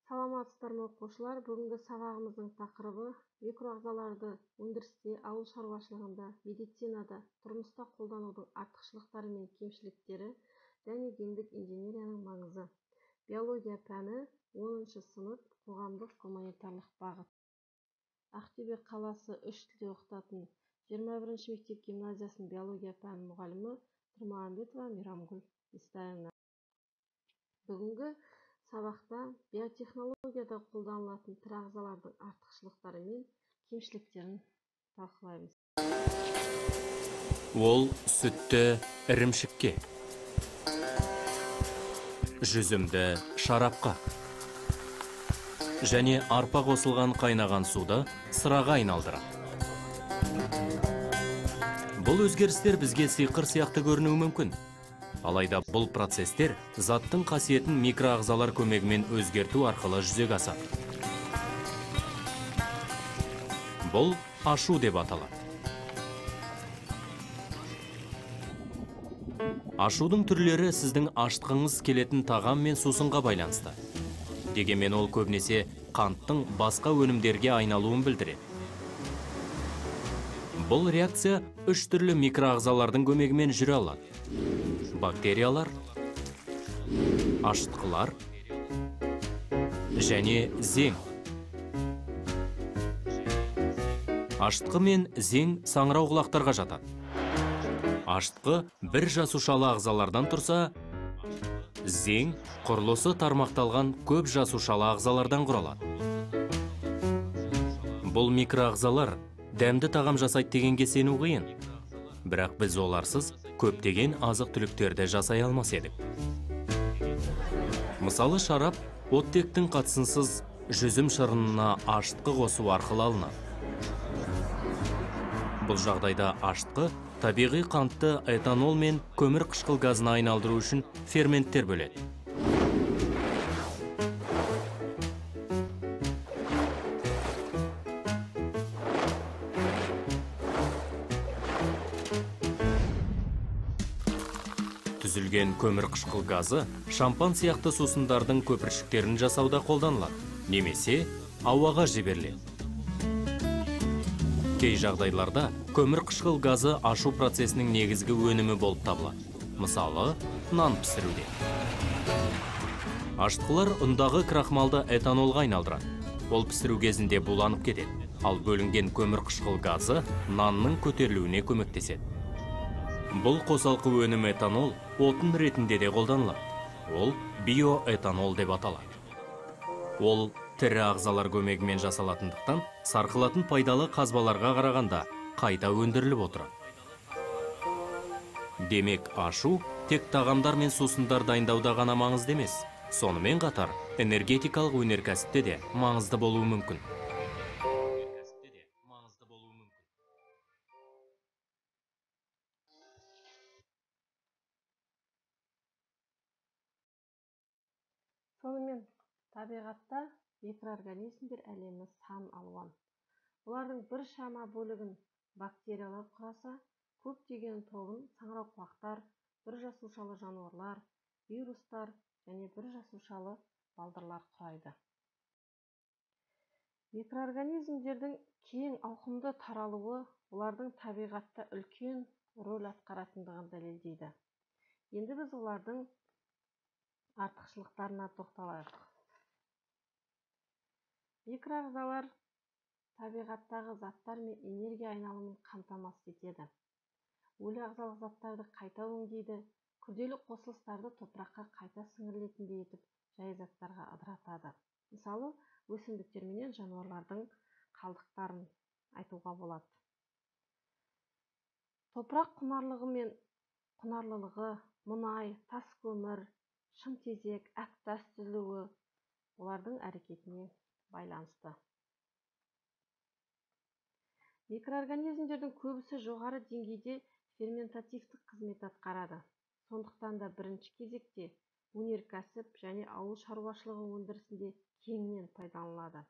Саламатсыздар ма, оқушылар? Бүгінгі сабағымыздың тақырыбы микроағзаларды өндірісте, ауыл шаруашылығында, медицинада, тұрмыста қолданудың артықшылықтары мен кемшіліктері және гендік инженерияның маңызы. Биология пәні, 10 сынып, қоғамдық гуманитарлық бағыт. Ақтөбе қаласы үш тілде оқытатын 21 мектеп гимназиясының биология пәнінің мұғалімі Тұрмағамбетова Мейрамгүл Естаевна. Бүгінгі сабақта биотехнологияда қолданылатын тірі ағзалардың артықшылықтары мен кемшіліктерін талқылаймыз. Ол сүтті ірімшікке, жүзімді шарапқа және арпа қосылған қайнаған суды сыраға айналдырады. Бұл өзгерістер бізге сиқыр сияқты көрінуі мүмкін. Алайда бұл процестер заттың қасиетін микроағзалар көмегімен өзгерту арқылы жүзеге асады. Бұл ашу деп аталады. Ашудың түрлері сіздің ашытқыңыз келетін тағам мен сусынға байланысты. Дегенмен ол көбінесе қанттың басқа өнімдерге айналуын білдіреді. Бұл реакция үш түрлі микроағзалардың көмегімен жүре алады. Бактериялар, ашытқылар және зең. Ашытқы мен зең саңырауқұлақтарға жатады. Ашытқы бір жасушалы ағзалардан тұрса, зең құрылысы тармақталған көп жасушалы ағзалардан құралады. Бұл микроағзалар дәмді тағам жасайды дегенге сену қиын. Бірақ біз оларсыз көптеген азық-түліктерді жасай алмас едік. Мысалы, шарап оттектің қатысынсыз жүзім шырынына ашытқы қосу арқылы алынады. Бұл жағдайда ашытқы табиғи қантты этанол мен көмір қышқыл газына айналдыру үшін ферменттер бөледі. Түзілген көмір қышқыл газы шампан сияқты сусындардың көпіршіктерін жасауда қолданылады немесе ауаға жіберіледі. Кей жағдайларда көмір қышқыл газы ашу процесінің негізгі өнімі болып табылады. Мысалы, нан пісіруде. Ашытқылар ұндағы крахмалды этанолға айналдырады. Ол пісіру кезінде буланып кетеді, ал бөлінген көмір қышқыл газы нанның көтерілуіне көмектеседі. Бұл қосалқы өнім этанол отын ретінде де қолданылады. Ол биоэтанол деп аталады. Ол тірі ағзалар көмегімен жасалатындықтан сарқылатын пайдалы қазбаларға қарағанда қайта өндіріліп отырады. Демек, ашу тек тағамдар мен сусындар дайындауда ғана маңызды емес, сонымен қатар энергетикалық өнеркәсіпте де маңызды болуы мүмкін. Сонымен, табиғатта микроорганизмдер әлемі сан алуан. Олардың біршама бөлігін бактериялар құраса, көптеген тобын саңырауқұлақтар, бір жасушалы жануарлар, вирустар және бір жасушалы балдырлар құрайды. Микроорганизмдердің кең ауқымды таралуы олардың табиғатта үлкен рөл атқаратындығын дәлелдейді. Енді біз олардың артықшылықтарына тоқталайық. Микроағзалар табиғаттағы заттар мен энергия айналымын қамтамасыз етеді. Өлі ағзалық заттарды қайта өңдейді, күрделі қосылыстарды топыраққа қайта сіңірілетіндей етіп жай заттарға ыдыратады. Мысалы, өсімдіктер менен жануарлардың қалдықтарын айтуға болады. Топырақ құнарлығы мен құнарлылығы, мұнай, тас көмір, шымтезек, әктас түзілуі олардың әрекетіне байланысты. Микроорганизмдердің көбісі жоғары деңгейде ферментативтік қызмет атқарады. Сондықтан да бірінші кезекте өнеркәсіп және ауыл шаруашылығы өндірісінде кеңінен пайдаланылады.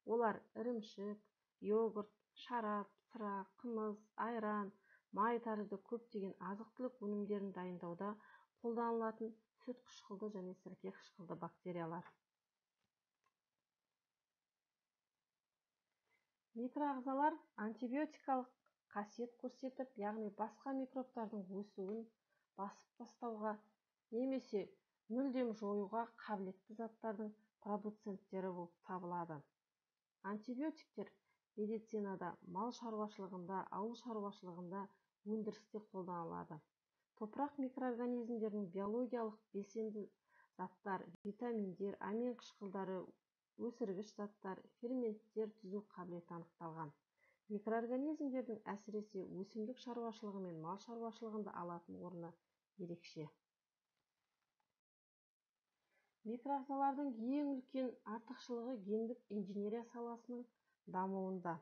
Олар ірімшік, йогурт, шарап, сыра, қымыз, айран, май тәрізді көптеген азық-түлік өнімдерін дайындауда қолданылатын сүт қышқылды және сірке қышқылды бактериялар. Микроағзалар антибиотикалық қасиет көрсетіп, яғни басқа микробтардың өсуін басып тастауға немесе мүлдем жоюға қабілетті заттардың продуценттері болып табылады. Антибиотиктер медицинада, мал шаруашылығында, ауыл шаруашылығында, өндірісте қолданылады. Топырақ микроорганизмдерінің биологиялық белсенді заттар, витаминдер, амин қышқылдары, өсіргіш заттар, ферменттер түзу қабілеті анықталған. Микроорганизмдердің әсіресе өсімдік шаруашылығы мен мал шаруашылығында алатын орны ерекше. Микроағзалардың ең үлкен артықшылығы гендік инженерия саласының дамуында.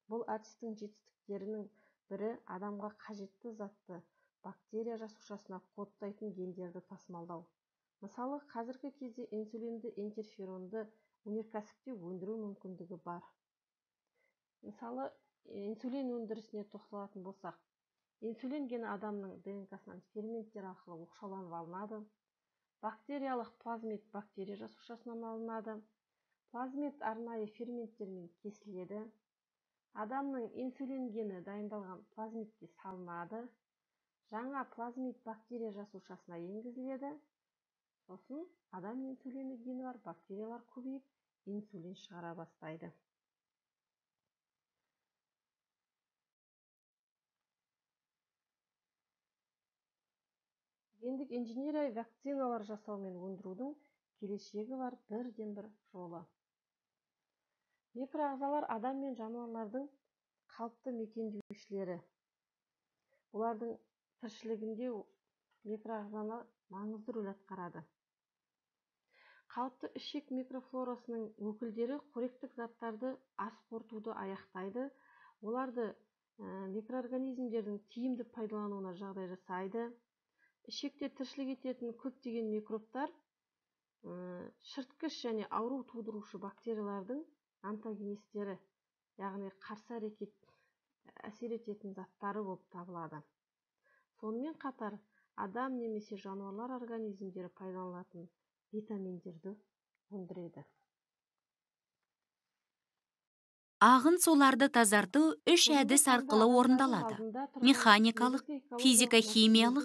Бұл әдістің жетістіктерінің бірі адамға қажетті затты бактерия жасушасына кодтайтын гендерді тасымалдау. Мысалы, қазіргі кезде инсулинді, интерферонды өнеркәсіпте өндіру мүмкіндігі бар. Мысалы, инсулин өндірісіне тоқталатын болсақ, инсулин гені адамның ДНК-сынан ферменттер арқылы оқшауланып алынады. Бактериялық плазмид бактерия жасушасынан алынады. Плазмид арнайы ферменттермен кесіледі. Адамның инсулин гені дайындалған плазмидке салынады. Жаңа плазмид бактерия жасушасына енгізіледі. Сосын адам инсулині гені бар бактериялар көбейіп, инсулин шығара бастайды. Гендік инженерия вакциналар жасау мен өндірудің келешегі бар бірден-бір жолы. Микроағзалар адам мен жануарлардың қалыпты мекендеушілері. Олардың тіршілігінде микроағзалар маңызды рөл атқарады. Қалыпты ішек микрофлорасының өкілдері қоректік заттарды ас қорытуды аяқтайды, оларды микроорганизмдердің тиімді пайдалануына жағдай жасайды. Ішекте тіршілік ететін көптеген микробтар шірткіш және ауру тудырушы бактериялардың антагонистері, яғни қарсы әрекет әсер ететін заттары болып табылады. Сонымен қатар адам немесе жануарлар организмдері пайдаланатын витаминдерді өндіреді. Ағын суларды тазарту үш әдіс арқылы орындалады: механикалық, физика-химиялық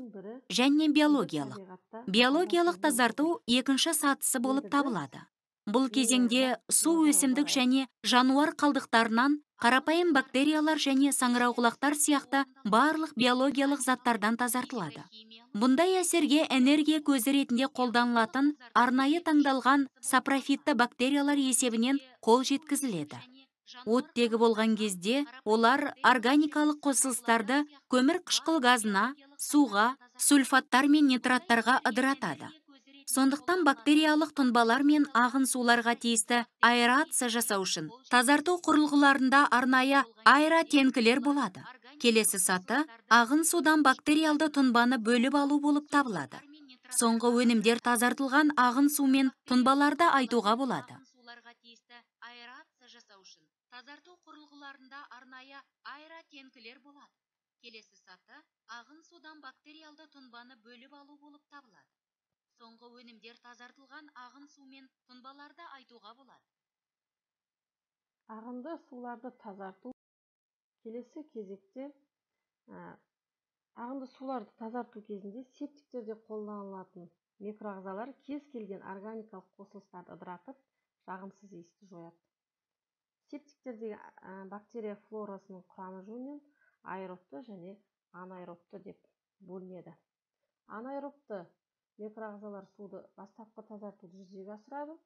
және биологиялық. Биологиялық тазарту екінші сатысы болып табылады. Бұл кезеңде су өсімдік және жануар қалдықтарынан, қарапайым бактериялар және саңырауқұлақтар сияқты барлық биологиялық заттардан тазартылады. Бұндай әсерге энергия көзі ретінде қолданылатын арнайы таңдалған сапрофитті бактериялар есебінен қол жеткізіледі. Оттегі болған кезде олар органикалық қосылыстарды көмір қышқыл газына, суға, сульфаттар мен нитраттарға ыдыратады. Сондықтан бактериялық тұнбалар мен ағын суларға тиісті аэрация жасау үшін тазарту құрылғыларында арнайы аэротенкілер болады. Келесі саты ағын судан бактериалды тұнбаны бөліп алу болып табылады. Соңғы өнімдер тазартылған ағын су мен тұнбаларды айтуға болады. Тазарту құрылғыларында арнайы аэротенкілер болады. Келесі саты ағын судан бактериалды тұнбаны бөліп алу болып табылады. Соңғы өнімдер тазартылған ағын су мен тұнбаларды айтуға болады. Ағынды суларды тазарту келесі кезекте ағынды суларды тазарту кезінде септиктерде қолданылатын микроағзалар кез келген органикалық қосылыстарды ыдыратып, жағымсыз иісті жояды. Септиктердегі бактерия флорасының құрамы жөнінен аэробты және анаэробты деп бөлінеді. Анаэробты микроағзалар суды бастапқы тазартуды жүзеге асырады,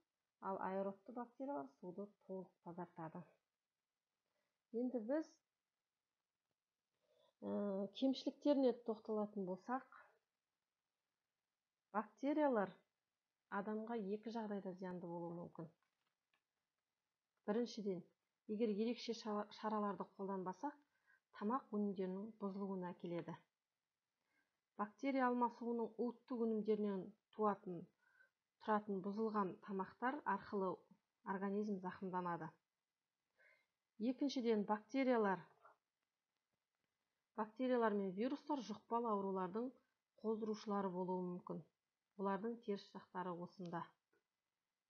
ал аэробты бактериялар суды толық тазартады. Енді біз кемшіліктеріне тоқталатын болсақ, бактериялар адамға екі жағдайда зиянды болуы мүмкін. Біріншіден, егер ерекше шараларды қолданбасақ, тамақ өнімдерінің бұзылуына әкеледі. Бактерия алмасуының уытты өнімдерінен тұратын бұзылған тамақтар арқылы организм зақымданады. Екіншіден, бактериялар мен вирустар жұқпалы аурулардың қоздырушылары болуы мүмкін. Олардың теріс жақтары осында.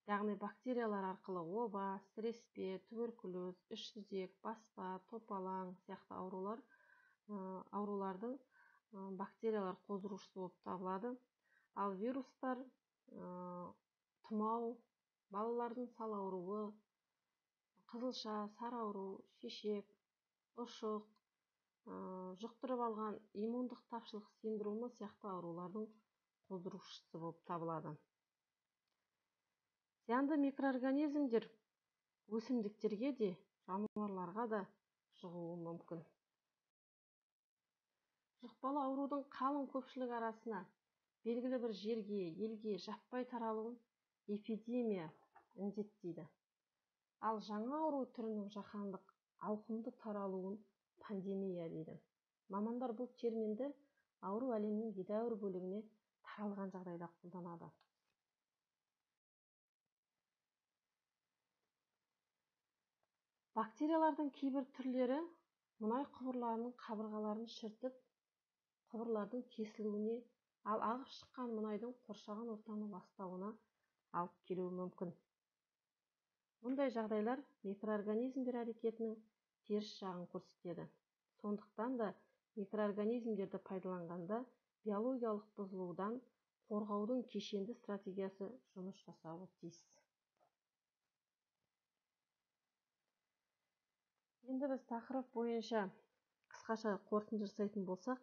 Яғни бактериялар арқылы оба, сіреспе, туберкулез, іш-сүзек, баспа, топалаң сияқты аурулардың бактериялар қоздырушысы болып табылады. Ал вирустар тұмау, балалардың сал ауруы, қызылша, сары ауру, шешек, ұшық, жұқтырып алған иммундық тапшылық синдромы сияқты аурулардың қоздырушысы болып табылады. Зиянды микроорганизмдер өсімдіктерге де, жануарларға да жұғуы мүмкін. Жұқпалы аурудың қалың көпшілік арасына белгілі бір жерге, елге жаппай таралуын эпидемия індет дейді. Ал жаңа ауру түрінің жаһандық ауқымды таралуын пандемия дейді. Мамандар бұл терминді ауру әлемнің едәуір бөлігіне таралған жағдайда қолданады. Бактериялардың кейбір түрлері мұнай құбырларының қабырғаларын шірітіп, құбырлардың тесілуіне, ал ағып шыққан мұнайдың қоршаған ортаны ластауына алып келуі мүмкін. Мұндай жағдайлар микроорганизмдер әрекетінің теріс жағын көрсетеді. Сондықтан да микроорганизмдерді пайдаланғанда биологиялық бұзылудан қорғаудың кешенді стратегиясы жұмыс жасауы тиіс. Енді біз тақырып бойынша қысқаша қорытынды жасайтын болсақ,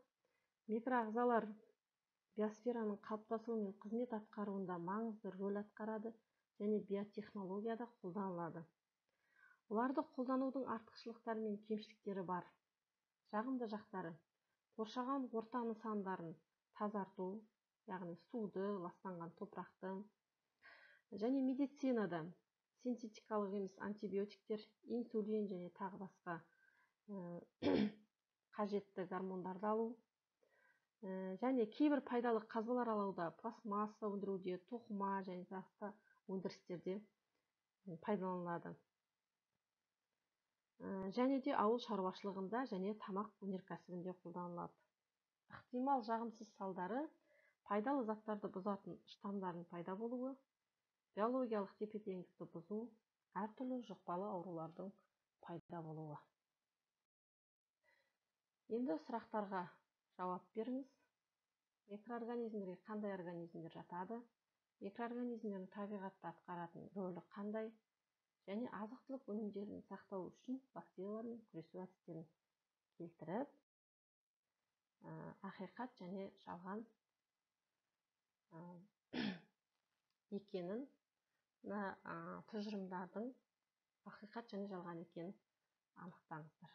микроағзалар биосфераның қалыптасуы мен қызмет атқаруында маңызды рөл атқарады және биотехнологияда қолданылады. Оларды қолданудың артықшылықтары мен кемшіліктері бар. Жағымды жақтары: қоршаған орта нысандарын тазарту, яғни суды, ластанған топырақты, және медицинада синтетикалық емес антибиотиктер, инсулин және тағы басқа қажетті гормондарды алу, және кейбір пайдалы қазбалар алуда, пластмасса өндіруде, тоқыма және басқа өндірістерде пайдаланылады. Және де ауыл шаруашылығында және тамақ өнеркәсібінде қолданылады. Ықтимал жағымсыз салдары: пайдалы заттарды бұзатын штамдардың пайда болуы, биологиялық тепе-теңдікті бұзу, әртүрлі жұқпалы аурулардың пайда болуы. Енді сұрақтарға жауап беріңіз. Микроорганизмдерге қандай организмдер жатады? Микроорганизмдердің табиғатта атқаратын рөлі қандай? Және азық-түлік өнімдерін сақтау үшін бактериялармен күресу әдістерін келтіріп, ақиқат және жалған екенін, тұжырымдардың ақиқат және жалған екенін анықтаңыздар.